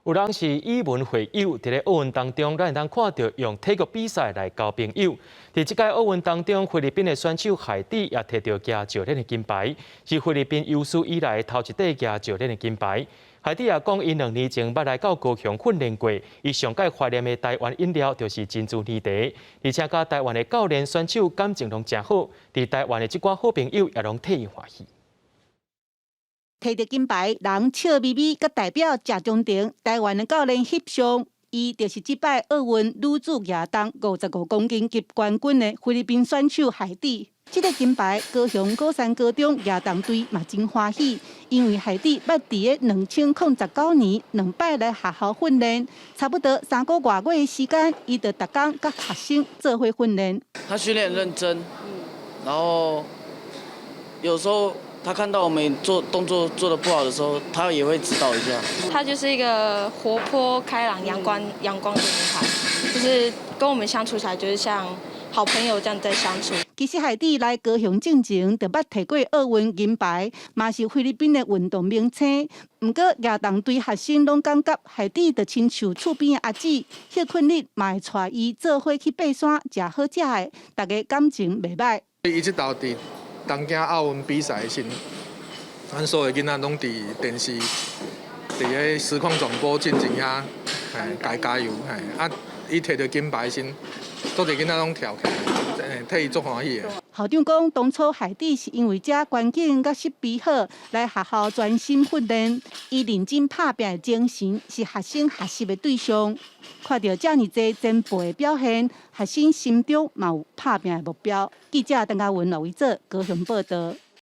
有人是以文會友，佇咧奧運當中，咱會當看著用體育比賽來交朋友。佇這屆奧運當中，菲律賓的選手海蒂也提著舉石鏈的金牌，是菲律賓有史以來頭一塊舉石鏈的金牌。海蒂也講，伊2年前捌來到高雄訓練過，伊上蓋懷念的台灣飲料就是珍珠奶茶，而且佮台灣的教練選手感情攏誠好，佇台灣的這寡好朋友也攏替伊歡喜。提著金牌，人笑眯眯，佮代表謝長廷台灣的教練翕相。伊就是這擺奧運女子舉重55公斤級冠軍的菲律賓選手海蒂。這個金牌，高雄鼓山高中舉重隊嘛真歡喜，因為海蒂捌佇个2019年兩擺來學校訓練，差不多3個外月的時間，伊就逐工佮學生做伙訓練。他訓練認真，然後有時候他看到我們做動作做得不好的時候，他也會指導一下。她就是一個活潑開朗、陽光陽光的女孩，就是跟我們相處起來就是像好朋友這樣在相處。其實海蒂來高雄進前就捌提過奧運銀牌，嘛是菲律賓的運動明星。毋過舉重隊學生攏感覺海蒂就親像厝邊的阿姊，歇睏日嘛會帶伊做伙去爬山，食好食的，大家感情袂䆀。伊這道佇東京奧運比賽時，咱所有囡仔攏佇電視、佇咧實況轉播進前遐，嘿，共伊加油，嘿，啊，伊提著金牌時，足濟囡仔攏跳起來，替伊足歡喜的。校長講，當初海蒂是因為遮環境佮設備好，來學校專心訓練。伊認真拍拚的精神是學生學習的對象。看著遮爾濟前輩的表現，學生心中嘛有拍拚的目標。記者鄧家文、劉維哲高雄報導。